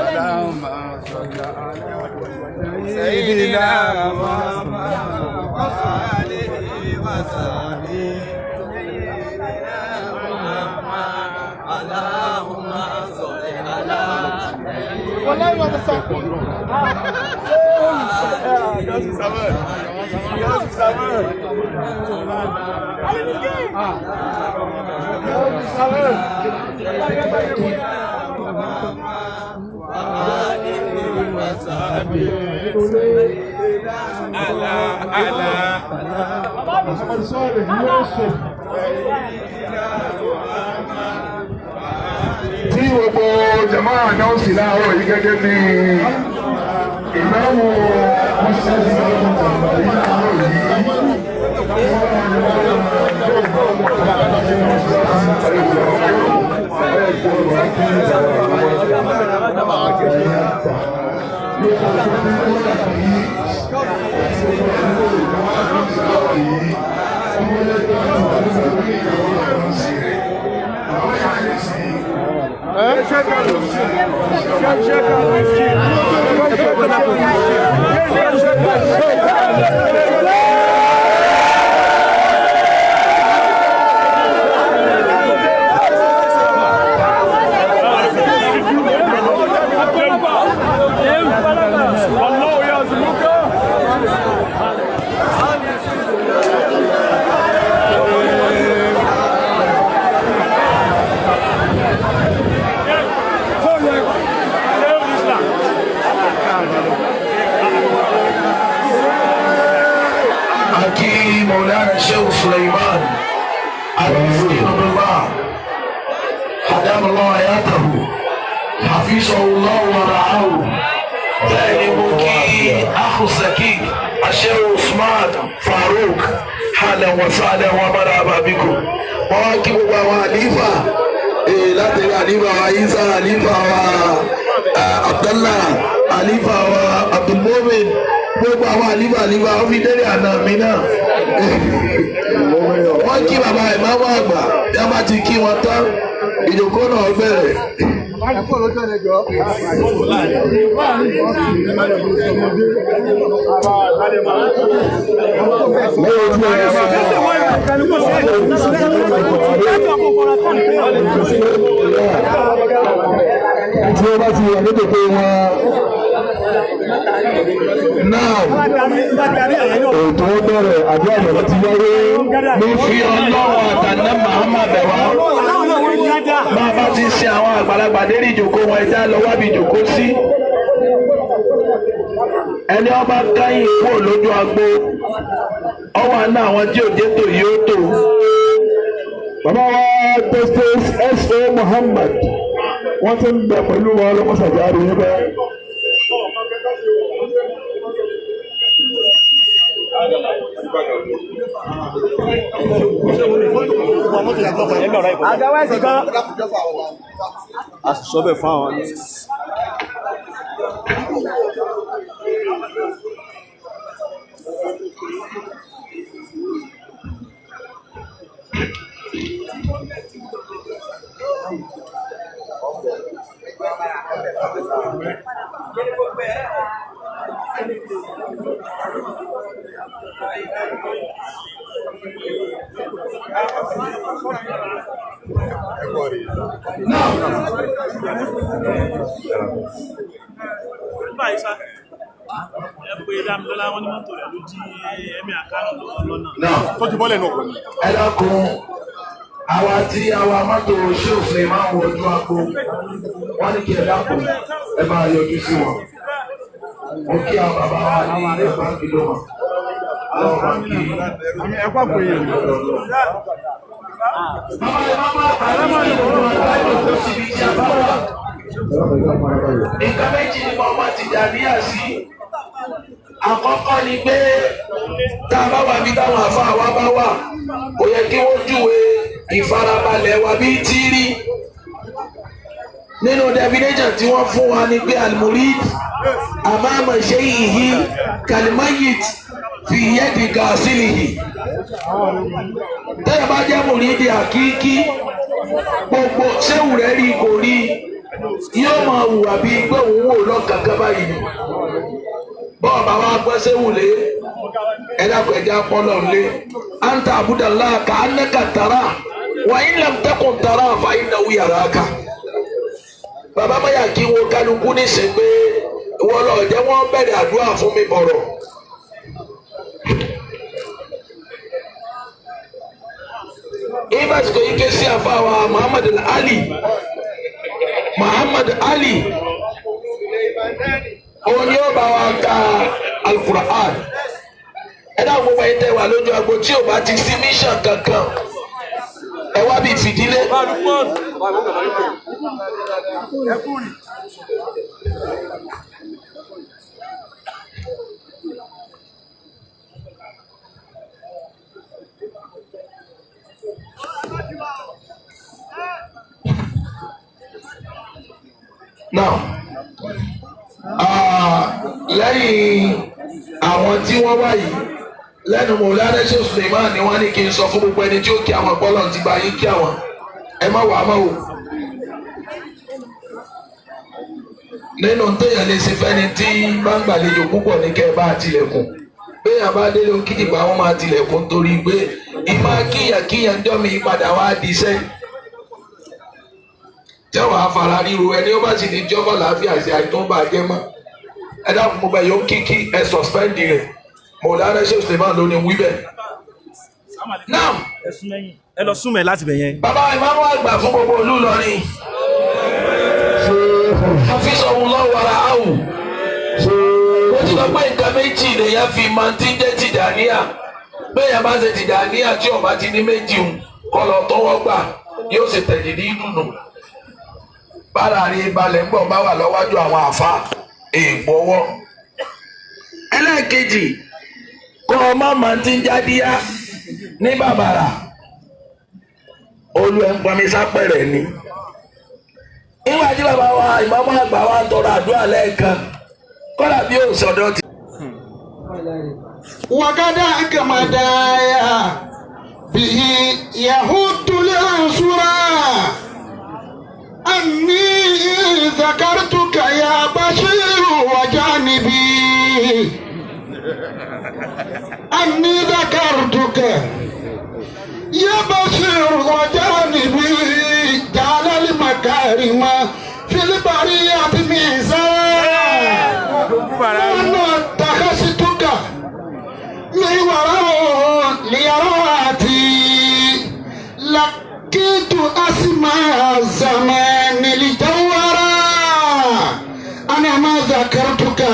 اللهم صل على سيدنا محمد وآله وصحبه سيدنا محمد اللهم صل على والله ما بستحمل. Tí gbogbo jama náà sì láàárọ̀ yìí gẹ́gẹ́ bí ìmáàmù mọ́ṣáláṣí yìí láàárọ̀ yìí. والله يعزمك. Aki Maulana Sheikh Sulaiman Al-Miskin Billah Hadam Allah hayatahu Hafizahu Allah wa ra'ahu. Bẹ́ẹ̀ ni mo kí Akhu Saki Sheikh Usman Farouk Ahlan wa sahlan wa marhaban bikum. Wọ́n wá kí gbogbo àwọn àlífà láti rí àlífà wa Isa, àlífà wa Abdallah, àlífà wa Abdulmumin, gbogbo àwọn àlífà àlífà wọ́n fi délé àná mi náà. Wọ́n kí bàbá ìmáàmù àgbà bí a bá ti kí wọn tán, ìjókòó náà bẹ̀rẹ̀. Tí wọ́n bá ti wà nídòkó wọn Now, ètò ó bẹ̀rẹ̀, àdúrà bẹ̀rẹ̀ ti wáyé. Mo fi Ọlọ́run àtàná Muhammad bẹ̀ wá. Bá a bá ti ṣe àwọn àgbàlagbà dérí ìjókòó wọn, ẹja lọ wábi ìjókòó sí. Ẹni ọba káyìn kúrò lójú agbo, ọwọ́ àná àwọn tí òjé tò yóò tò. Bàbá wa Justice S.O. Muhammad, wọ́n ti ń bẹ pẹ̀lú wa lọ́mọ́sàjà rí níbẹ̀. A sì sọ bẹ́ẹ̀ fún àwọn. Báyìí sá, ẹ pé Dámilọ́lá, wọn ní mọ́tò rẹ̀ ló jí ẹ̀mí àkàrà lọ́wọ́ lọ́nà. Now, Tó ti bọ́lẹ̀ náà. ẹ dákun, àwa tí àwa mọ́tò ṣòfin máa ń wojú agbo, wọ́n ní kí ẹ dákun, ẹ máa yọjú sí wọn. Mo kí àwọn bàbá wa ní ẹ̀fà kìlómà. Àwọn bá kí. Bàbá ẹ má má àlámọ̀ ìwọ̀n àgbáyé tó síbi tí a bá wà. Nǹkan méjì ni mo máa ti dàníyà sí. Àkọ́kọ́ ni pé tá a bá wà bí táwọn àfáà wa bá wà, kò yẹ kí wọ́n júwe ìfarabalẹ̀ wa bí tíírí. Nínú definition tí wọ́n fún wa ni pé al-murid amama shay'ihi kal-mayyit fi yadi ghasilihi. Tẹ́lẹ̀ bá jẹ́ mùrídìí àkíkí, gbogbo ṣéwù rẹ̀ rí kò rí. Yóò máa hùwà bíi pé òun wò lọ́kàkà báyìí ni. Bọ́ọ̀ bá wa gbọ́ séwùlé ẹ̀dá kò ẹ̀já pọ́lọ̀ lé. Anta abudallah ka annaka tara wa in lam takun tara fa innahu yaraka. Bàbá Máyà kí wo kálukú nísìn pé wọ́n lọ jẹ́ wọ́n bẹ̀rẹ̀ àdúrà fún mi bọ̀rọ̀. Ibà sìkò yìí ké sí àfàwà Muhammad Ali Muhammad Ali òun yóò bá wa ka Al-Qur'an. Ẹ dáhùn gbogbo ẹ̀yin tẹ́ wà lójú agbo tí ò bá ti sí mission kankan ẹ wá bí fìdílé. Now, lẹ́yìn àwọn tí wọ́n wá yìí lẹ́nu Mọ̀lánà Sheikh Suleiman ni wọ́n ní kí n sọ fún gbogbo ẹni tí ó kí àwọn bọ́lọ̀ ti gba yín kí àwọn ẹ má wàá mọ́ o. Nínú téèyàn lè ṣe fẹ́ni tí bá ń gbàlejò púpọ̀ ní kẹ́ ẹ bá tilẹ̀kùn. Béèyàn bá délé òkìtìgbà wọn máa tilẹ̀kùn torí pé ìmọ̀ kíyànkíyàn jọ́ mi padà wá di iṣẹ́. Jẹ́wọ́ afárá ríro ẹni ó bá sì ní jọ́bọ̀ láàfíà sí àìtó bá jẹ́ mọ́. Ẹ dákun gbogbo ẹ̀ yóò kíkí ẹ sọ̀spẹ́ndì rẹ̀. Mọ̀lánà Sheikh Suleiman ló ní wí bẹ́ẹ̀. Náà Ẹ lọ súnmọ́ ẹ láti bẹ̀ yẹn. bàbá ìmáàmù àgbà fún gbogbo ìlú Ìlọrin. Hafizahullah wàrà áwù. Ó ti lọ pé nǹkan méjì lèèyàn fi máa ti ń jẹ́ Tìjàníyà. Béèyàn bá ṣe Tìjàníyà tí ó bá ti ní méjì ń kọ́ lọ tọwọ́ gbà yóò ṣe tẹ̀jìdì dùnú. Bára rí balẹ̀ ń bọ̀ bá wà lọ́wájú àwọn àfa èègbọ́wọ́. Ẹlẹ́ẹ̀kejì kọ́ ọ má máa ti ń jádíyá ní bàbàrà. Olú ẹ̀ ń pọnmi sápẹ̀rẹ̀ ni. Nígbà tí bàbá wa ìmáàmù àgbà wa ń tọrọ àdúrà lẹ́ẹ̀kan kọ́lá bí ó sọ̀dọ̀ ti. وكذاك مدايا به يهود الأنصرا أني ذكرتك يا بشير وجانبي أني ذكرتك يا بشير وجانبي جعل المكارم في البرية ميزان أنا اتخذتك من وراء ليراتي لقيت أسماء الزمان لجورا أنا ما ذكرتك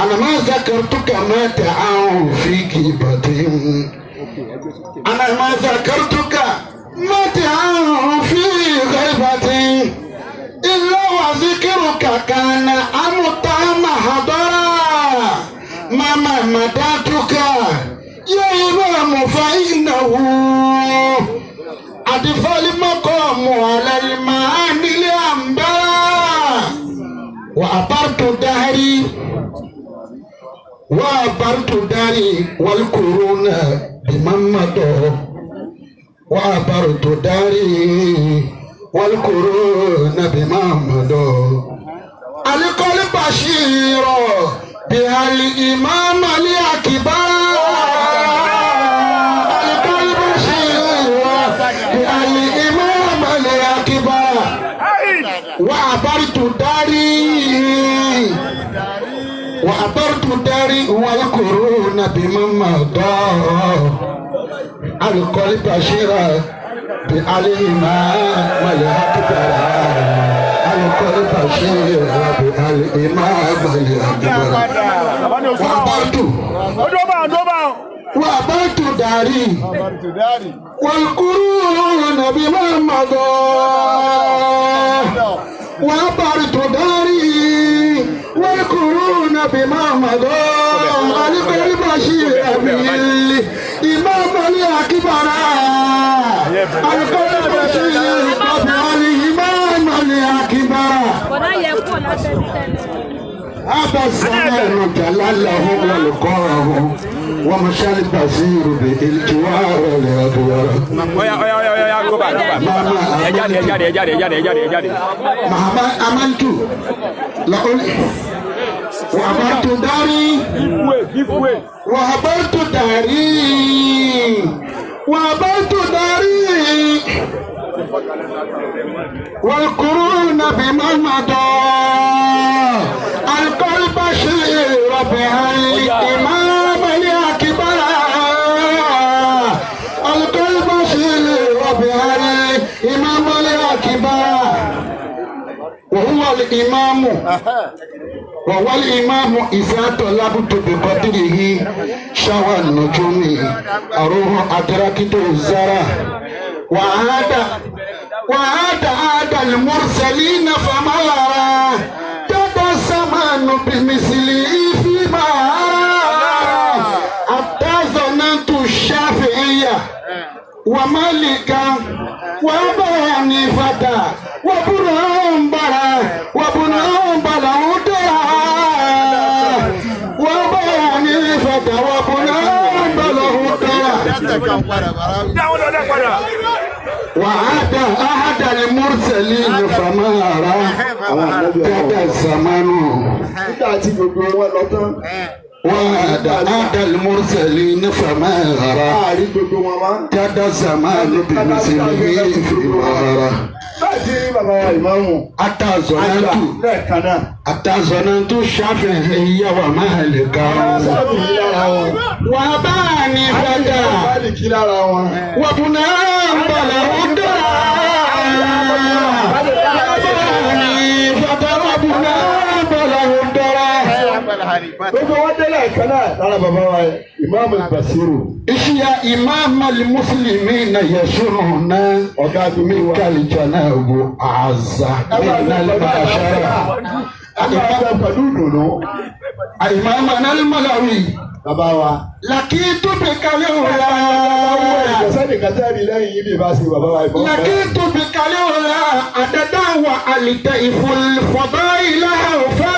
أنا ما ذكرتك ما تعاون في جيبتهم أنا ما ذكرتك ما تعاون في غيبتي إلا وذكرك كان أمتا محضرا ما مداتك يا إمام فإنه أدفع المقام على المعاني الأنباء وأبرت دهري وأبرت داري والقرون بمن مضى وأبرت داري والقرون بمن مضى القلب بشير بها الإمام الأكبر القلب بشير بها الإمام الأكبر وأبرت داري وأبرت داري والقرون بمن مضى القلب بشير بها الإمام الأكبر القلب بشير بها الإمام الأكبر وأبرت داري والقرون بما مضى وأبرت داري والقرون بما مضى القلب بشير بالإمام الأكبر القلب بشير بالإمام الأكبر. هذا الزمان جلاله والقاه ومشى البصير بالجوار الأدوار. Oya oya oya oya go back go back. Ẹ jáde ẹ jáde ẹ jáde ẹ jáde ẹ jáde ẹ jáde. مهما أمنت لأقول وعبرت داري Give way, give way. وعبرت داري وعبرت داري والقرون بما مضى القلب شير بها الإمام الأكبر القلب شير بها الإمام الأكبر وهو الإمام وهو الإمام إذا طلبت بقدره شوى النجوم أروح أدركت الزرع وعاد وعاد عاد المرسلين فما أرى جد الزمان بمثله فيما أرى حتى ظننت الشافعية ومالكا وأبا حنيفة وابن حنبل وابن حنبل وأبا حنيفة وابن حنبل Dáwọn lọ dá padà. وعاد أحد المرسلين فما أرى جد الزمان Nígbà tí gbogbo wọn lọ tán, وعاد أحد المرسلين فما أرى láàrin gbogbo wọn mọ́. جد الزمان بمثله فيما أرى Báyìí tí bàbá wa ìmáàmù حتى àgbà ظننت lẹ́ẹ̀kan náà. حتى ظننت الشافعية ومالكا Sábì yí lára wọn. وأبا حنيفة Máàlìkì lára wọn. وابن حنبل هدى وأبا حنيفة وابن حنبل هدى Gbogbo wọn dé lẹ́ẹ̀kan náà lára bàbá wa ìmáàmù Basiru. إشيا إمام المسلمين يسرون Ọ̀gá gbogbo wa. منك الجناب أعز Ẹ máa من bẹ pẹ̀lú البشر àlàáfíà. Ẹ máa bẹ pẹ̀lú ìdùnnú. إمامنا الملوي Bàbá wa. لقيت بك الأولى Ìgbésẹ̀ nìkan tẹ́rì lẹ́yìn yìí bí ìbá ṣe bàbá wa ìmáàmù. لقيت بك الأولى عددا وألتئف الفضائل أوفى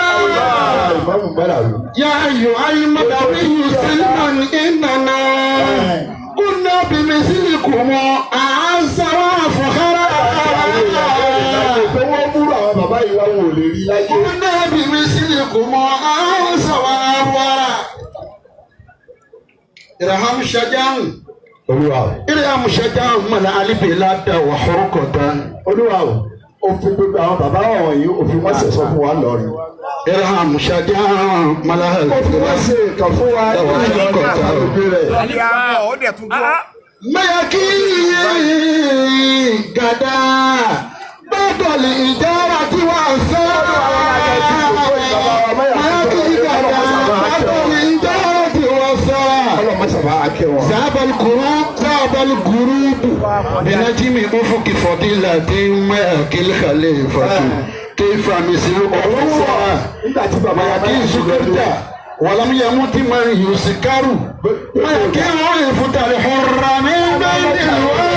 Ìmáàmù Balawi. يا أيها المدوي سلما إننا كنا بمثلكم أعز وأفخرا Pé wọ́n múrò àwọn bàbá yìí wá wọn ò lè rí láyé. كنا بمثلكم أعز وأفخرا ارحم شجاع Olúwa o. ارحم شجاع من البلاد وحركة Olúwa o. Òfin gbogbo àwọn bàbá wọ̀nyí òfin wọ́n ṣẹ̀sọ́ fún wa lọ́rin. ارحم شجاع من Òfin wọ́n البلاد ṣe nǹkan fún wa ní Ìlọrin àtàlùgbé rẹ̀. Ó dẹ̀ tún dúró. Mayaki gada bẹ́tọ̀lì ìjára tí wà sẹ́. Mayaki gada bẹ́tọ̀lì ìjára tí wà sẹ́. Ọlọ́mọ sábà akẹ́ wọn. Zabal kuru zabal gurubu binajimi ufuki fadilati mayaki khalifatu kayfa mislu ofisa Nígbà tí bàbá wa mayaki sukirta walam yamuti man yusikaru mayaki عرفت الحر من بين الورى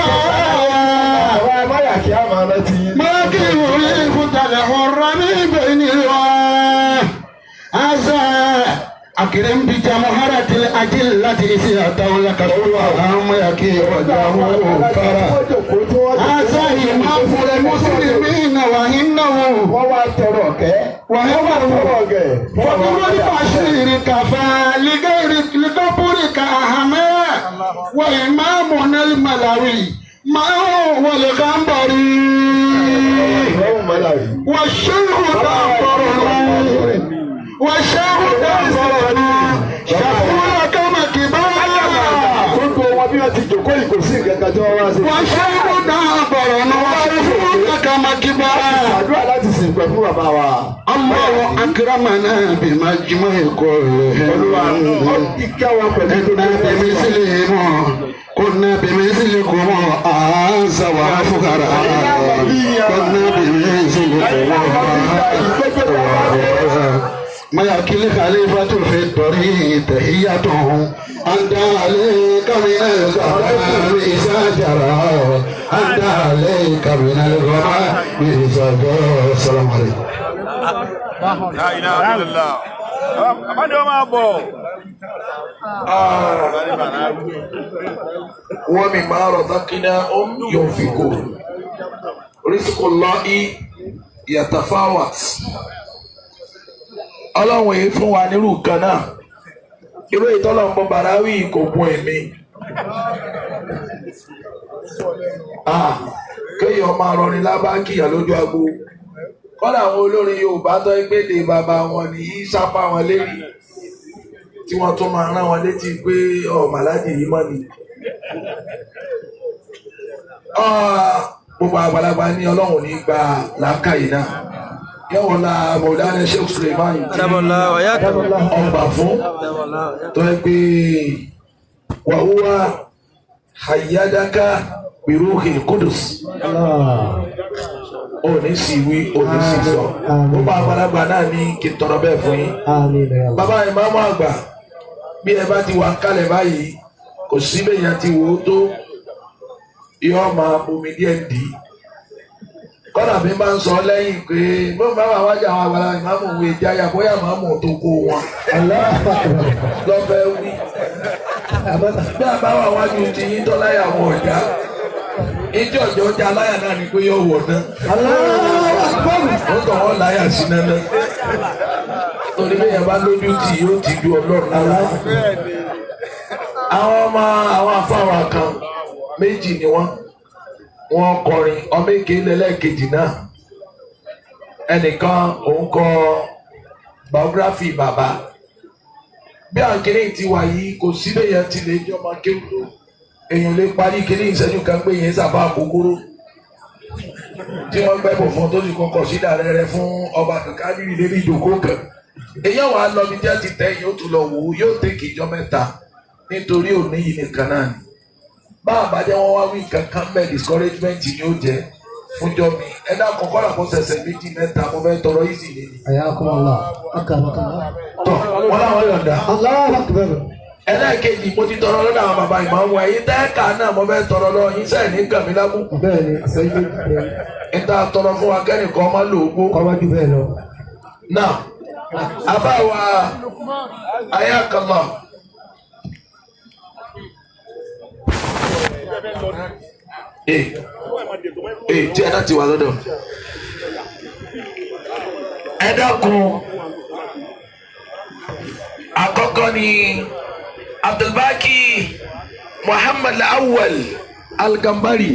Àwọn amáyàkí á máa rántí yín. ما عرفت الحر من بين الورى هذا أكرم بجمهرة الأجلة إذا أتوا لك هم يكي وجهه فرا Wọ́n jòkó tí wọ́n هذا إمام المسلمين وإنه Wọ́n wá tọrọ ọ̀kẹ́. وهو Tọrọ ọ̀gẹ̀. فضل البشير كفى لغير لقبرك أهما وإمامنا الملوي ما هو الغنبري Ìmáàmù Balawi. والشيخ دبرنا والشيخ دبرنا شافونا كما كبار Gbogbo wọn bí wọ́n ti jòkó yìí kò sí nǹkan kan tí wọ́n wá sí. والشيخ دبرنا شافونا كما كبار Àdúrà láti sìn pẹ̀ fún bàbá wa. الله أكرمنا بمجمع Olúwa ó كلهم ti ká wa pẹ̀lú إنا بمثلهم كنا بمثلكم أعز وأفقر كنا بمثلكم ما يأكل خليفة في الطريق تحيته أنت عليك من الغمام إذا جرى أنت عليك من الغمام إذا جرى السلام عليكم. La ilaha illallah. Àbájọ máa bọ̀. Wa mimma razaqnahum yunfiqun. Rizqullahi yatafawat. Ọlọ́run èyí fún wa nírú kan náà. Irú ìtọ́lọ̀ ń bọ Bàráwì kò gun èmi. Kéèyàn máa rọrin lábákìyà lójú agbo. Kọ́dà àwọn olórin Yorùbá tó ń gbèdè bàbá wọn ní í sápá wọn lérí. Tí wọ́n tún máa rán wọn létí pé ọmọ aláàjì yìí mọ́ ni. Gbogbo àgbàlagbà ní Ọlọ́run ní gba làákàyè náà. Yọ̀wọ̀ la Mọ̀lánà Sheikh Suleiman tí ọgbà fún tó ń pè wàhúwà hayadaka biruhi kudus. Òní sì wí, òní sì sọ. Gbogbo àgbàlagbà náà ní kí n tọrọ bẹ́ẹ̀ fún yín. Bàbá ìmáàmù àgbà bí ẹ bá ti wà ń kalẹ̀ báyìí kò sí bẹ́yàn ti wò ó tó yóò máa bomi díẹ̀ dì í. Kọ́dà mi máa ń sọ lẹ́yìn pé bó bá wà wájà àwọn àgbàlagbà ìmáàmù òwe ìjáyà bóyá màmú tó kó wọn. Lọ́fẹ̀ẹ́ wí. Bí a bá wà wájú ti yín tó láyà àwọn ọ̀já. Ìjọ ọjọ́ ọjà láyà náà ni pé yóò wọ̀ náà. Ó tọ̀ wọ́n láyà sí náná. Torí bẹ́ẹ̀ yẹn bá lójú tì yóò ti ju Ọlọ́run lára. Àwọn ọmọ àwọn afáwà kan méjì ni wọ́n. Wọ́n kọrin ọmọ èké lẹ́lẹ́kejì náà. Ẹnìkan òun kọ biography bàbá. Bí àǹkíní ti wà yìí kò sí bẹ́ẹ̀ yẹn ti lè jọmọ kéwù tó. Èèyàn lè parí kíní ìṣẹ́jú kan pé yẹn sábà kúkúrú tí wọ́n gbẹ́bọ̀ fún tó sì kọ́kọ́ sí ìdàrẹ́ rẹ fún ọba kàkàdìrì lérí ìjókòó kan. Èèyàn wàá lọ bí jẹ́ ti tẹ́ yóò tún lọ wò ó yóò tẹ́kì ìjọ mẹ́ta nítorí òní yìí nìkan náà ni. Bá àbájẹ́ wọn wá wí kankan bẹ́ẹ̀ discouragement ni ó jẹ́ fúnjọ́ mi. Ẹ dákun kọ́lá kó ṣẹ̀ṣẹ̀ méjì mẹ́ta mo fẹ́ tọrọ yìí sì lé ní. Tọ́ wọn láwọn yọ̀ǹda. Ẹlẹ́ẹ̀kejì mo ti tọrọ lọ́dọ̀ àwọn bàbá ìmáàmù ẹ̀yin tẹ́ẹ̀ka náà mo fẹ́ tọrọ lọ yín sẹ́ẹ̀ ní kàmí lábùkù. Bẹ́ẹ̀ni àṣẹjú bẹ́ẹ̀. Níta tọrọ fún wa kẹ́nìkan má lò ó gbó. Kọ́wájú bẹ́ẹ̀ lọ. Náà àbáwa ayákàlá. Ee tí ẹ náà ti wà lọ́dọ̀. Ẹ dákun àkọ́kọ́ ni Abdulbaki Muhammad Awwal Al-Gambari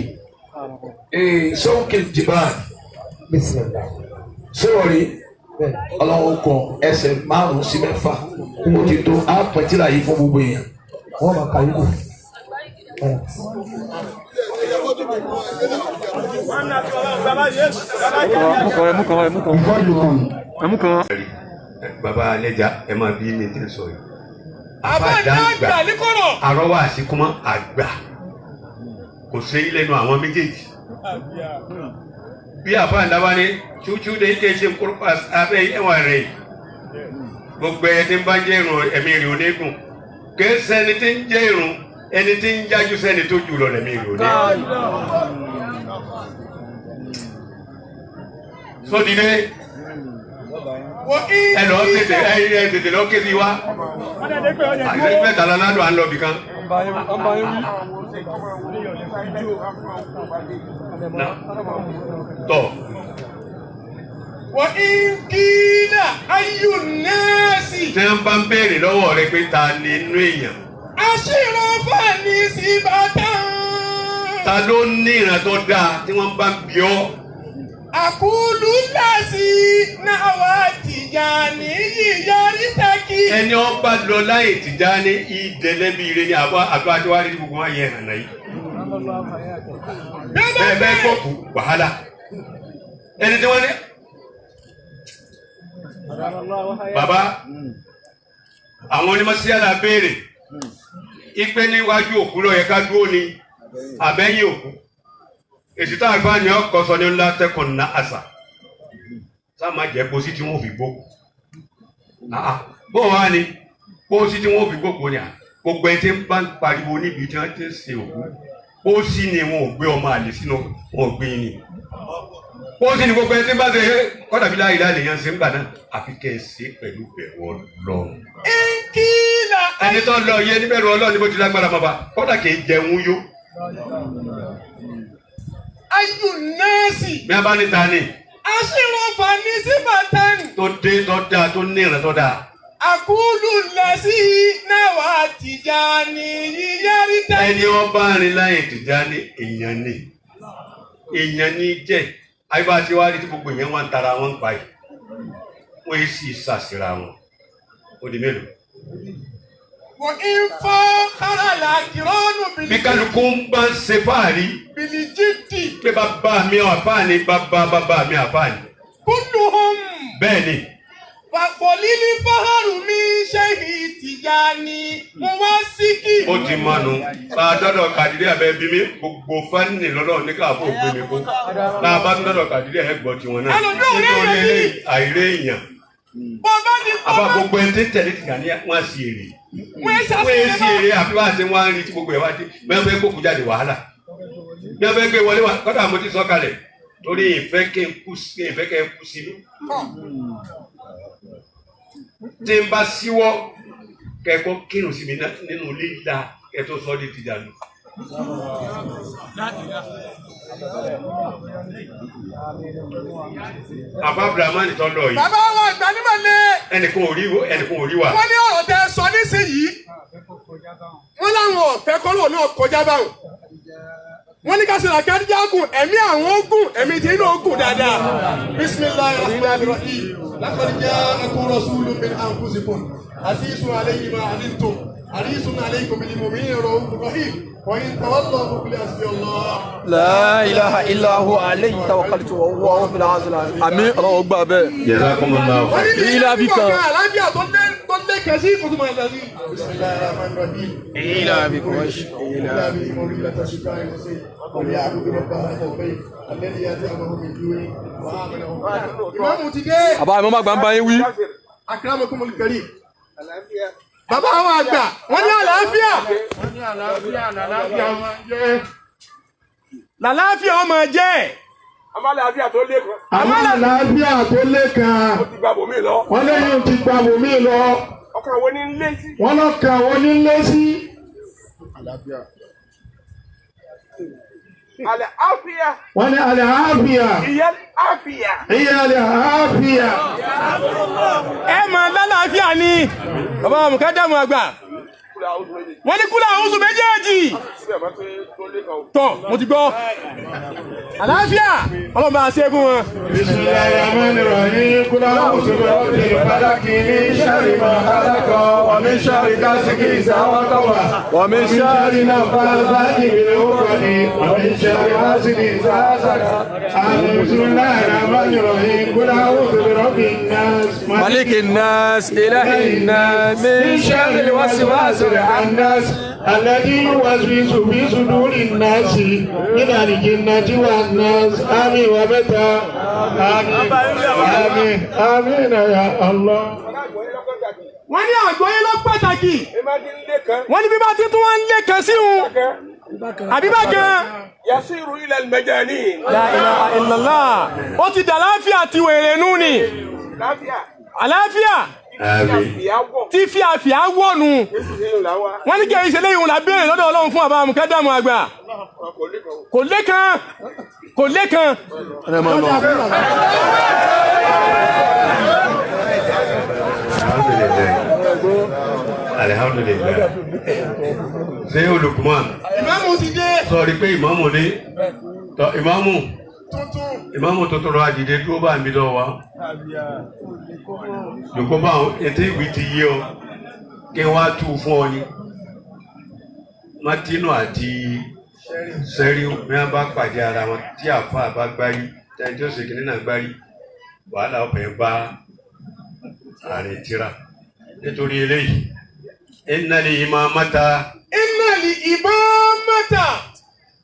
Sọ́wọ́kì Jibal sọ́wọ́rì ọlọ́wọ́ kan ẹsẹ̀ 5 sí 6 ó ti tó àpẹtìlá yìí fún gbogbo èèyàn. Wọ́n máa kà yín. Bàbá alẹ́jà ẹ máa bí mi tẹ́ sọ yìí. Àbá àgbà àrọ́wà àsìkúmọ́ àgbà kò sí lẹ́nu àwọn méjèèjì. Bí àfa àdáwá ní tútù ní ké ṣe kúrò abẹ́ ẹ̀wọ̀n rẹ̀ gbogbo ẹni tí ń bá jẹ́ irun ẹ̀mí rẹ̀ onígun kì í ṣẹni tí ń jẹ́ irun ẹni tí ń jájú sẹ́ni tó jù lọ lẹ̀mí rẹ̀ onígun. Sódìdé ẹ lọ tètè ẹ tètè lọ ké sí wa àìsàn mẹ́ta láládùn à ń lọ bìkan. Tọ. Wọ́n ń kílà ayò nẹ́ẹ̀sì. Tí wọ́n bá ń béèrè lọ́wọ́ rẹ pé ta ni inú èèyàn. Aṣírò fani sí bàtà. Ta ló ní ìran tó dáa tí wọ́n bá ń bí ọ́? Àkúlù lásì náà wà Tìjàní yíyọrí tẹ́kì. Ẹni ọba lọ láyè Tìjàní ìdẹ́lẹ́bí ire ni àbá àbá adéwárí gbogbo wọn yẹ hànà yìí. Bẹ́ẹ̀ bẹ́ẹ̀ gbọ́kù wàhálà. Ẹni tí wọ́n ní. Bàbá àwọn onímọ̀síyàlá béèrè ipe níwájú òkú ló yẹ ká dúró ni àbẹ́yìn òkú. Èsì tá a gbá ni ọkọ̀ sọ ní ńlá tẹ́kùn ná àṣà sá máa jẹ́ pósí tí wọ́n fi gbó. Bó wá ni pósí tí wọ́n fi gbó kò ní à gbogbo ẹni tí ń bá ń pariwo níbi tí wọ́n ti ń sin òkú pósí ni wọn ò gbé ọmọ àlè sínú wọn ò gbé ni. Ó sì ní gbogbo ẹni tí ń bá ṣe kọ́dà bí láyé láyé yẹn ṣe ń gbà náà àfi kẹ́ ẹ ṣe pẹ̀lú bẹ̀rù Ọlọ́run. Nkila. Ẹni tó lọ yẹ níbẹ̀rù Ọlọ́run ní bó ti lágbára bàbá kọ́dà kì í jẹun yó. Ayu nẹ́ẹ̀sì. Bí a bá ní ta ni. Aṣírọ̀fà ní síbàtàn. Tó dé tó dáa tó ní ìrìn tó dáa. Àkúlù lẹ́sí náà wà Tìjàní yíyárí tẹ́. Ẹni ọba rìn láyé Tìjàní èèyàn ni. Èèyàn ni jẹ́. Àyíbá tí wàá rí tí gbogbo èèyàn wà ń tara wọn pa yìí. Wọ́n yìí sì ṣàṣìra wọn. Ó di mélòó? Wọ́n ń fọ́ káràlà kìrọ́nù bìlì. Bí kálukú ń bá ń ṣe fáàrí. Bìlì jídì. Pé bàbá mi àfáàní bàbá bàbá mi àfáàní. Kúndùn. Bẹ́ẹ̀ ni. Fàkọ̀lílí fáhàrù mi ṣe Tìjàní mo wá síkì. Ó ti mọ̀nù. Bá a dọ́dọ̀ Kàdírí abẹ́ bí mi gbogbo fánì lọ́dọ̀ ní káàbọ̀ ògbé mi kó. Bá a bá dọ́dọ̀ Kàdírí ẹ̀ gbọ́ tiwọn náà. Nítorí àìrè èèyàn. Bàbá ni Àbá gbogbo ẹni tí ń tẹ̀lé Tìjàní wọ́n á sì èrè. Wọ́n Wọ́n sì èrè àfi wá sí wọ́n á rí tí gbogbo ẹ̀ wá dé. Bẹ́ẹ̀ fẹ́ kókù jáde wàhálà. Bẹ́ẹ̀ fẹ́ gbé wọlé wà kọ́dà mo ti sọ kalẹ̀ torí ìfẹ́ kí n kú sí ìfẹ́ kẹ́ kú sí mi. Tí n bá síwọ́ kẹ́kọ̀ọ́ kírun sí mi nínú líla kẹ́ tó sọ di Tìjàní. Àbá Abdulrahman tó lọ yìí. Bàbá wa àgbà ní màlẹ́. Ẹnìkan ò rí ẹnìkan ò rí wa. Wọ́n ní ọ̀rọ̀ tẹ sọ nísìnyìí. Wọ́n láwọn ọ̀fẹ́ kọ́lọ̀ náà kọjá báwọn. Wọ́n ní ká ṣe làkàdíjà gùn ẹ̀mí àwọn ogun ẹ̀mí tí inú ogun dáadáa. Bismillahir rahmanir rahim. Laqad ja'akum rasulun min anfusikum. Azizun alayhi ma anittum. Harisun alaykum bil mu'minina ra'ufur rahim. Wa in tawallaw faqul hasbiyallah. La ilaha illa huwa alayhi tawakkaltu wa huwa rabbul arshil azim. Àmín Ọlọ́run gbà bẹ́ẹ̀. Jazakumullahu Wọ́n ní Ìlà ìlà fi kan. Àlàáfíà tó lé kẹsí ìfọ̀túnmọ̀ àlàáfíà. Bismillahir rahmanir rahim. Ìlà fi kan. إلى مريلة الشتاء والصيف وليعبدوا رب هذا البيت الذي أطعمهم من جوع وآمنهم Ìmáàmù ti dé. Bàbá mi máa gbà ń bá yín wí. Akramakumul karim. Bàbá àwọn àgbà wọ́n ní àlàáfíà. Làlàáfíà ọmọ jẹ́. Àmọ́ àlàáfíà tó lékan. Ó ti gba bòmí lọ. Wọ́n lẹ́yìn ti gba bòmí lọ. Ọkàn àwọn onílé sí. Wọ́n lọ́kàn àwọn onílé sí. Àlàáfíà. Wọ́n ní àlàáfíà. Ìyá àfíà. Ìyá àlàáfíà. Ẹ mọ̀ lálàáfíà ni. Bàbá wa Mùkádàmù àgbà. Wọ́n ní kúlà àwọn oṣù méjèèjì. Tọ́ mo ti gbọ́. Àlàáfíà Ọlọ́run bá a ṣe fún wọn. Bismillahirrahmanirrahim. Kúlà oṣù rabbil falaki min sharri ma khalaqa wa min sharri ghasiqin idha waqaba wa min sharri naffathati fil 'uqadi wa min sharri hasidin idha hasad. Bismillahirrahmanirrahim. Kúlà oṣù rabbin nas. Malikin nas, ilahin nas, min sharril waswasil khannas الذي يوسوس في صدور الناس من الجنة والناس. آمين ومتى آمين آمين آمين يا الله. Wọ́n ní àgbọ́yé ló pàtàkì. Wọ́n ní bí bá ti tún wá ń lé kan sí òun. Àbí bákan. Yasiru ila al-majanin. La ilaha illallah. Ó ti dà láàfíà ti wèrè nú ni. Àlàáfíà. Tí fi àfíà wọ̀nù. Wọ́n ní kí ẹ̀yin ṣe léyìn òun là béèrè lọ́dọ̀ Ọlọ́run fún àbá Mùkádàmù àgbà. Kò lékan. Kò lékan. Alhamdulillah. Ṣé olùkùnmọ́? Ìmáàmù ti dé. Sọ̀rí pé ìmáàmù dé. Tọ́ ìmáàmù. Ìmáàmù tuntun lọ àdìdé dúró bá mi lọ wa. Jòkó bá ètò ìwé ti yé ọ. Kí wọ́n á tú fún ọ ni. Mátínù àti Sẹ́ríù ní wọ́n bá pàdé ara wọn tí àfa bá gbárí tí ẹni tí ó ṣe kìnínní náà gbárí. Wàhálà ọ̀fẹ́ bá àárín tíra. Nítorí eléyìí. Innal imamata. Innal imamata.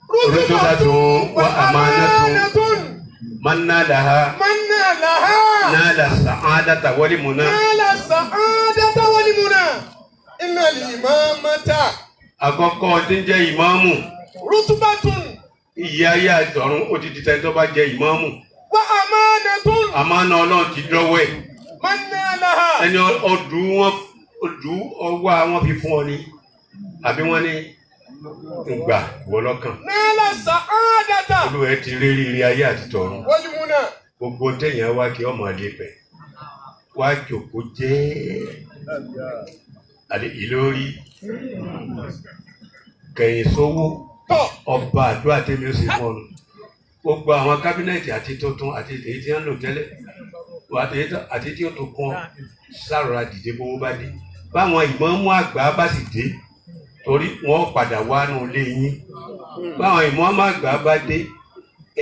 Rutubatun wa amanatun. Man nalaha. Man nalaha. Nala sa'adata wal muna. Nala sa'adata wal muna. Innal imamata. Àkọ́kọ́ tí ń jẹ́ ìmáàmù. Rutubatun. Ìyá ayé àtọ̀run ó ti di tẹni tó bá jẹ ìmáàmù. Wa amanatun. Àmánà Ọlọ́run ti dọ́wọ́ ẹ̀. Man nalaha. Ẹni ọdún wọn ọdún ọwọ́ àwọn fi fún ọ ni àbí wọ́n ní ngbà wọ lọ́kàn. Nala sa'adata. Olúwa ti rí rírí ayé àti tọ̀run. Wal muna. Gbogbo téèyàn wá kí ọmọ ilé pẹ̀ wá jòkó jẹ́ àlè ìlórí kẹ̀yìn sówó ọba àdúrà tèmi ó sì fún ọ nù. Gbogbo àwọn kábínẹ̀tì àti tuntun àti èyí tí wọ́n ń lò tẹ́lẹ̀ àti tí ó tó kàn sáròra dìde bówó bá dé. Báwọn ìmọ̀ọ́mú àgbà bá sì dé torí wọ́n padà wá nù lé yín. Báwọn ìmọ̀ọ́mú àgbà bá dé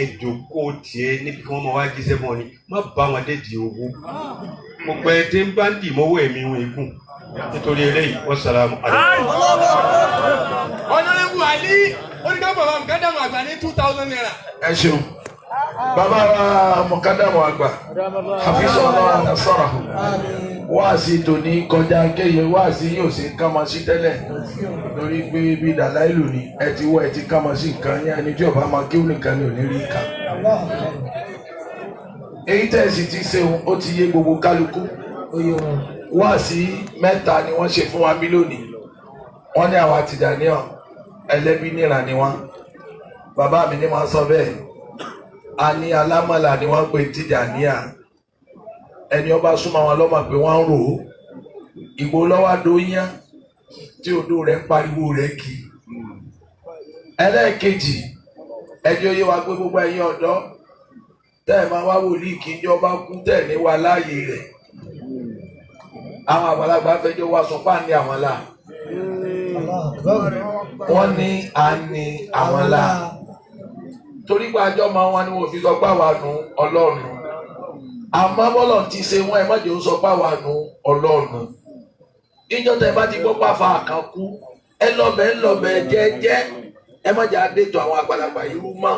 ẹ̀jọ̀kọ́ tiẹ̀ níbi kí wọ́n máa wá jíṣẹ́ fún ọ ni má bá wọn dé di owó. Gbogbo ẹ tí ń bá ń dì mọ́wọ́ ẹ̀mí wọn ikú nítorí eléyìí wọ́n sàlámù aláìkùm. Honorable Ali oníkà bàbá Mukadamu àgbà ní 2000 naira. Ẹ ṣeun bàbá wa Mukadamu àgbà hafizallahu nasarahu wáàsí tòní kọjá kéye wáàsí yóò ṣe kámọ sí tẹ́lẹ̀ lórí pé bí dàláìlù ni ẹ ti wọ ẹ ti kámọ sí nǹkan yẹn ẹni tí ọba máa kéwù nìkan ni ò ní rí kà. Èyí tẹ́ ẹ sì ti ṣeun ó ti yé gbogbo kálukú. Wáàsí mẹ́ta ni wọ́n ṣe fún wa bí lónìí. Wọ́n ní àwa Tìjàníyà ẹlẹ́bí níran ni wọ́n. Bàbá mi ní wọ́n sọ bẹ́ẹ̀. A ní alámọ̀là ni wọ́n pè Tìjàníyà. Ẹni ọba súnmọ́ wọn lọ́mọ pé wọ́n ń rò ó. Ìgbò lọ́wọ́ adó yán tí odò rẹ̀ ń pariwo rẹ̀ kì í. Ẹlẹ́ẹ̀kejì ẹni oyé wa pé gbogbo ẹ̀yin ọ̀dọ́ tẹ́ ẹ̀ máa wá wòlíì kí njọba kú tẹ́ ẹ̀ ní wa láàyè rẹ̀. Àwọn àgbàlagbà fẹjọ́ wa sọ pé à ní àwọn là. Wọ́n ní à ní àwọn là. Torí pé àjọ máa wọn ni wọ́n fi sọ pé àwa nu Ọlọ́run. Àmọ́ bọ́lọ̀ ti ṣe wọ́n ẹ má jẹ́ ó sọ pé àwa nu Ọlọ́run. Ìjọ tẹ́ bá ti gbọ́ pàfà kan kú ẹ lọ́bẹ̀ ń lọ́bẹ̀ jẹ́jẹ́ ẹ má jẹ́ àdètò àwọn àgbàlagbà irú mọ́.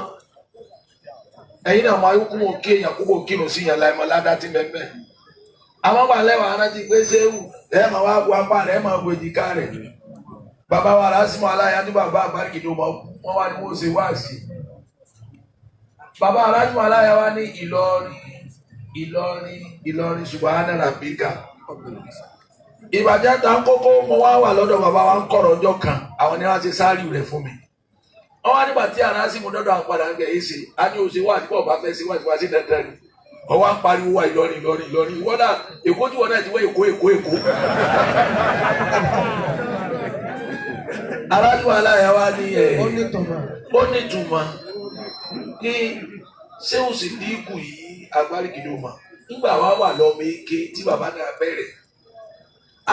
Ẹ̀yin náà máa kú mọ̀ kí èèyàn kú mọ̀ kírun sí yàn láì mọ́ ládá tí mẹ́mẹ́. Àwọn wà lẹ́wọ̀n arántí pé ṣéwù ẹ máa wá bu apá rẹ̀ ẹ máa bu èjìká rẹ̀. Bàbá wa Rásímọ̀ aláya tó bàbá àgbáríkì tó mọ̀ wọ́n wá ní wọ́n ṣe wáàsí. Bàbá Rásímọ̀ aláya wá ní Ìlọrin Ìlọrin Ìlọrin subahana rabbika. Ìbàjẹ́ ta ń kókó mo wá wà lọ́dọ̀ bàbá wa ń kọ̀rọ̀ ọjọ́ kan àwọn ni wọ́n ṣe sáré rẹ̀ fún mi. Wọ́n wá nígbà tí Rásímù dọ́dọ̀ àwọn padà ń gẹ̀ yìí ṣe á ní oṣù wà àtibọ̀ bá fẹ́ sí wà àtibọ̀ sí dandan ni. Wọ́n wá ń pariwo wa Ìlọrin Ìlọrin Ìlọrin ìwọ́n náà Èkó tí wọ́n náà ti wọ́ Èkó Èkó Èkó. Aráàlú aláya wa ní ẹ̀ ó nítumọ̀ ní ṣéun sì dínkù yìí agbárígidó mọ̀ nígbà wa wà lọ́mọ eke tí bàbá náà bẹ̀rẹ̀.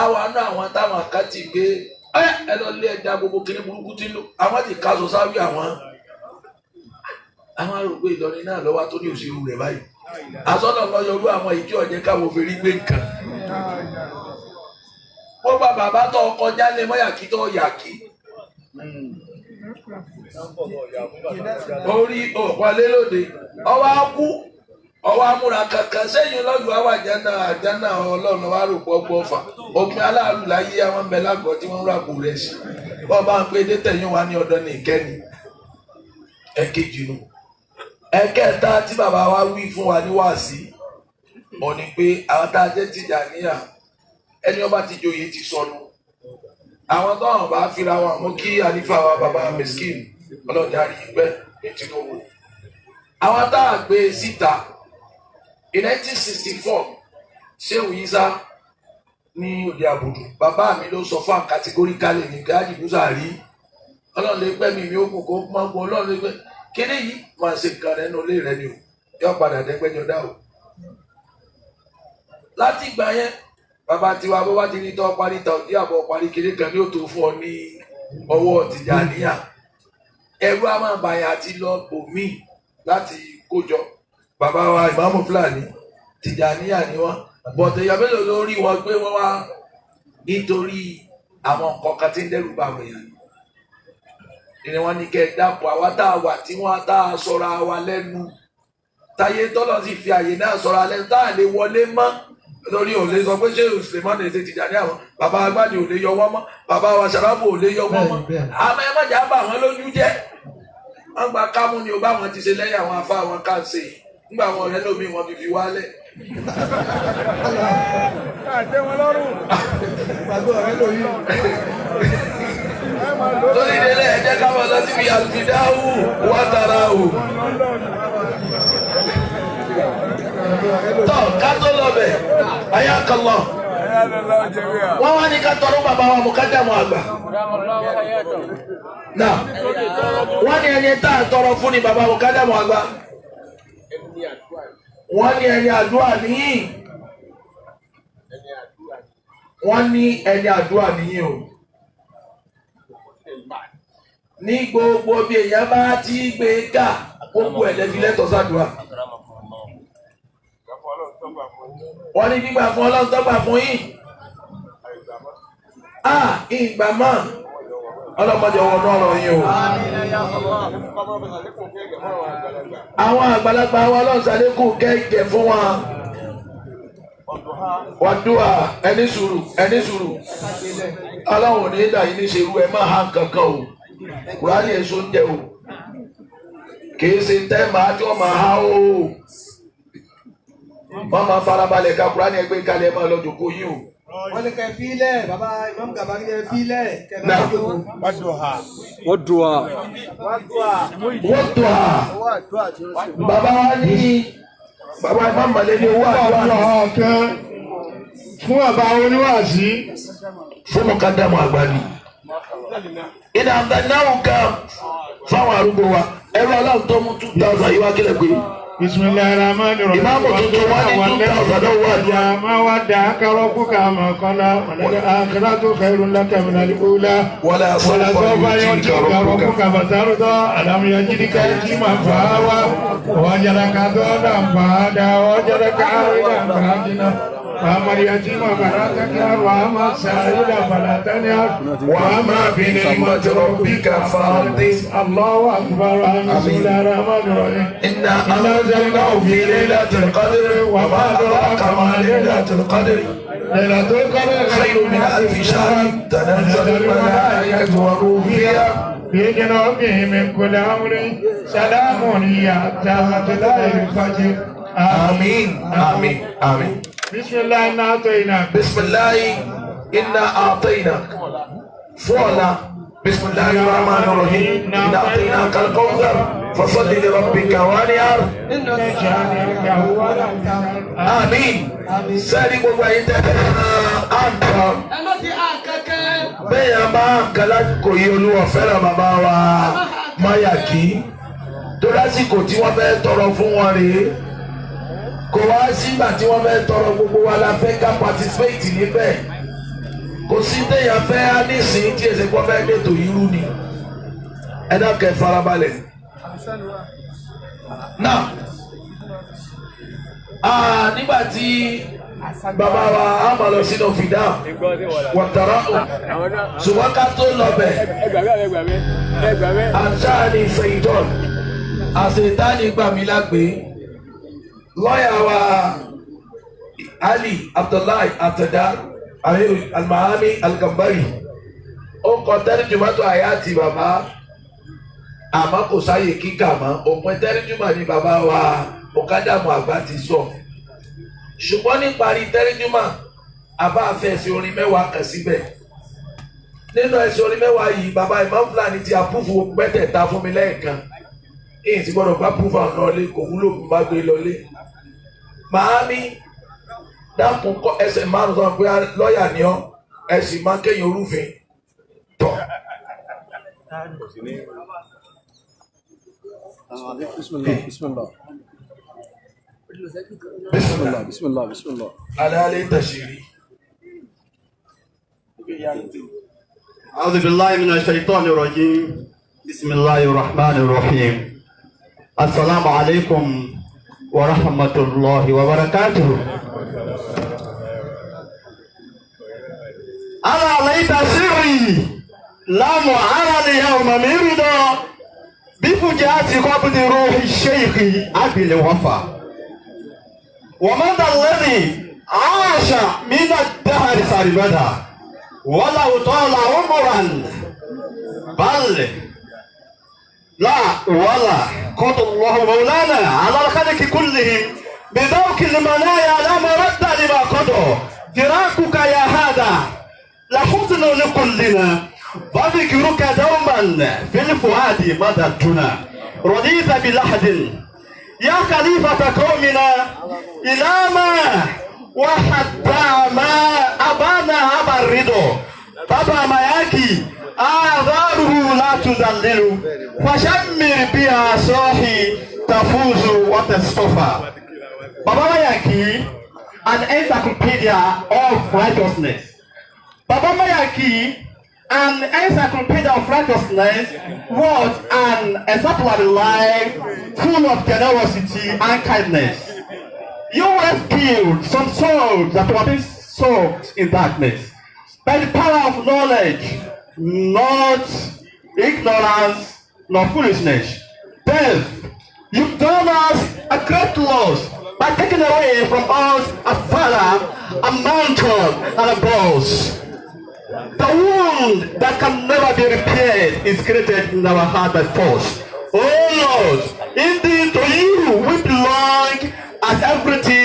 Àwọn àna àwọn táwọn kan ti gbé ẹ lọ lé ẹja gbogbo kiri burúkú tí ń lò àwọn ti kaṣọ sáwí àwọn. Àwọn arúgbó Ìlọrin náà lọ́wọ́ tó ní òṣèlú rẹ̀ báyìí. Àsọ̀nà lọ yọrú àwọn ìjọ ọ̀jẹ̀ káwọn òfin gbé nǹkan. Wọ́n gba bàbá tó kọjá lé mọ́yàkí tó yàkí. Orí òpalé lóde, ọwọ́ á kú, ọwọ́ amúra kankan sẹ́yìn lọ́dún àwọn àjánà àjánà ọlọ́run wa rò pọ̀ gbọ́ fà. Òpin aláàlú láyé àwọn ọmọ ẹlágọ̀ọ́ tí wọ́n ń ràpò rẹ̀ sí. Bọ́ọ̀ bá ń pé dé tẹ̀yìn wa ní ọ̀dọ́ ní ìkẹ́ni. Ẹ̀kejì nù. Ẹ̀kẹta tí bàbá wa wí fún wa ní wàásí, ó ní pé àwọn tá a jẹ́ Tìjàníyà ẹni ọba ti joyè ti sọnù. Àwọn tó hàn bá fira wọn mú kí àlífà wa bàbá miskin ọlọ́jà àríyìnpẹ́ ní Tinubu. Àwọn tá a gbé síta in 1964 Shehu Isa ní òde àbùdù bàbá mi ló sọ fún àkàtígóríkálẹ̀ ní gáàjì búsà rí ọlọ́run lè pẹ́ mi ó kù kó máa gbọ́ ọlọ́run lè pẹ́ kíní yìí máa ṣe nǹkan rẹ̀ nínú ilé rẹ̀ ni o yóò padà dẹ́gbẹ́jọ dá o. Láti ìgbà yẹn bàbá tiwa bó bá ti ní tọ́ parí ta òdí àbọ̀ parí kiri kan ní òtò fún ọ ní ọwọ́ Tìjàníyà. Ẹrú a máa bàyàn àti lọ bòmíì láti kójọ. Bàbá wa Ìmáàmù Fúlàní Tìjàníyà ni wọ́n. Bọ̀dé ìyá mélòó ló rí wọn gbé wọn wá nítorí àwọn nǹkan kan tí ń dẹ́rù bà wọ̀nyàn. Ìní wọn ní kẹ́ ẹ dápò àwa tá a wà tí wọ́n tá a sọra wa lẹ́nu. Táyé tọ́lọ̀ sì fi àyè náà sọra lẹ́nu tá a lè wọlé mọ́. Lórí ò lè sọ pé ṣé Sulemani ṣe Tìjàní àwọn bàbá agbáni ò lè yọ wọ́n mọ́ bàbá wa Sàráfù ò lè yọ wọ́n mọ́. Àmọ́ ẹ má jà bà wọ́n lójú jẹ́. Wọ́n gba kámú ni o bá wọn ti ṣe lẹ́yìn àwọn afá wọn ká ṣe. Nígbà àwọn ọ̀rẹ́ lómi wọn fi fi wálẹ̀. Lórí ìdílé ẹ jẹ́ ká máa lọ síbi àlùfídáhù wátara o. Tọ́ ká tó lọ bẹ̀, ayákọ̀lọ̀. Wọ́n wá ní ká tọrọ bàbá wa mú ká dààmú àgbà. Náà wọ́n ní ẹni tá a tọrọ fún ni bàbá wa ká dààmú àgbà. Wọ́n ní ẹni àdúrà níyìn. Wọ́n ní ẹni àdúrà níyìn o. Ní gbogbo bí èèyàn bá ti gbé ká gbogbo ẹ̀ lẹ́fi lẹ́tọ̀ọ́ sàdúrà. Wọ́n ní gbígbà fún Ọlọ́run tó gbà fún yín. A ìgbà mọ́ ọlọ́mọdé ọwọ́ náà rọ̀ yín o. Àwọn àgbàlagbà wa Ọlọ́run ṣàlékún kẹ́kẹ́ fún wa. Wàdúrà ẹni sùúrù ẹni sùúrù. Ọlọ́run ò ní dà yín ní ṣerú ẹ má ha kankan o. Kùránì èso ń jẹ o. Kìí ṣe tẹ́ màá tí wọ́n máa há o. Wọ́n máa farabalẹ̀ ka Kùránì ẹgbẹ́ kalẹ̀ ẹ máa lọ jòkó yín o. Wọ́n ní kẹ́ fílẹ̀ bàbá Imam Gabari kẹ́ fílẹ̀ kẹ́ bá jókòó. Wọ́n dùn à. Wọ́n dùn à. Bàbá wa ní bàbá Imam Malik ní owó àdúrà. Ọ̀kan fún bàbá oníwàásí. Fún mi ká dààmú àgbà ni. Ìdá àgbà náà kan fáwọn arúgbó wa. Ẹrú Ọlọ́run tó mú 2000 yìí wá kílẹ̀ pé. Bismillahirrahmanirrahim. Ìmáàmù tuntun wá ní 2000 náà wà ní. Ma wadda'aka rabbuka ma qala walal akhiratu khairun laka minal ula. Wala Wala sawfa yu'tika rabbuka fatarda. Alam yajidka yatiman fa'awa. Wa wajadaka dhallan fahada. Wa wajadaka 'ailan fa'aghna. وأما اليتيم فلا تقهر وأما السائل فلا تنهر وأما بنعمة ربك فحدث. الله أكبر. بسم الله الرحمن الرحيم. إنا أنزلناه في ليلة القدر وما أدراك ما ليلة القدر. ليلة القدر خير من ألف شهر تنزل الملائكة والروح فيها بإذن ربهم من كل أمر. سلام هي حتى مطلع الفجر. آمين آمين آمين. بسم الله إنا أعطيناك. بسم الله إنا أعطيناك. فعلا بسم الله الرحمن الرحيم. إنا أعطيناك الكوثر فصل لربك وانحر. شانئك هو الأبتر. آمين. Sẹ́ni gbogbo ẹ̀yin tẹ́ àǹkan. Bẹ́ẹ̀ yẹn bá àǹkan lásìkò yìí Olúwa fẹ́ràn bàbá wa Máyàkí. Tó lásìkò tí wọ́n fẹ́ tọrọ fún wọn rèé. Kò wá sígbà tí wọ́n fẹ́ tọrọ gbogbo wa la fẹ́ ká participate níbẹ̀. Kò sí téèyàn fẹ́ á nísìnyí tí èsì kọ́ fẹ́ dètò irú ni. Ẹ dákẹ́ farabalẹ̀. Náà nígbà tí bàbá wa á máa lọ sínú fìdá wàtàrà ò ṣùgbọ́n ká tó lọ bẹ̀. Àṣà ni ṣèyítọ́n àṣetánì gbà mí lágbè. Lọ́yà wa Ali Abdullahi Atada Almahami Algambari ó kọ tẹ́rìjùmọ́tò àyàtì bàbá àmọ́ kò sáyè kíkà mọ́ òpin tẹ́rìjùmọ́ ni bàbá wa Mọ̀kádàmù àgbà ti sọ. Ṣùgbọ́n níparí tẹ́rìjùmọ́ àbá àfẹsẹ̀ orin mẹ́wàá kan síbẹ̀. Nínú ẹsẹ̀ orin mẹ́wàá yìí bàbá Imam Fulani ti àpúfù mẹ́tẹ̀ẹ̀ta fún mi lẹ́ẹ̀kan. Èyí ti gbọ́dọ̀ bá púfù àwọn lọlé kò wúlò fún bá gbé lọlé. Màámi dákun kọ ẹsẹ̀ márùn sọ pé lọ́ọ̀yà ni ọ́ ẹ sì máa kéyìn orúfin tọ̀. Bismillah bismillah. Bismillah bismillah bismillah. Alẹ́ tẹ̀sírí. أعوذ بالله من الشيطان الرجيم. بسم الله الرحمن الرحيم. السلام عليكم ورحمة الله وبركاته. أنا ليت سري لم أرى اليوم من رضا بفجأة قبض روح الشيخ أبي الوفا. ومن الذي عاش من الدهر سرمدا ولو طال عمرا بل لا ولا قضى الله مولانا على الخلق كلهم بذوق المنايا لا مرد لما قضى. فراقك يا هذا لحزن لكلنا، وذكرك دوما في الفؤاد مددنا. رضيت بلحد يا خليفة قومنا إلى ما وحتى ما أبانا أبا الرضا. بابا مياكي آذاره لا تذلل، فشمر بها صاحي تفوز وتصطفى. Baba Mayaki, an encyclopedia of righteousness. Baba Mayaki, an encyclopedia of righteousness, was an exemplary life full of generosity and kindness. You rescued some souls that were being soaked in darkness by the power of knowledge, not ignorance nor foolishness. Death, you've done us a great loss by taking away from us a father, a mentor, and a boss. The wound that can never be repaired is created in our heart by force. Oh Lord, indeed to you we belong as everything.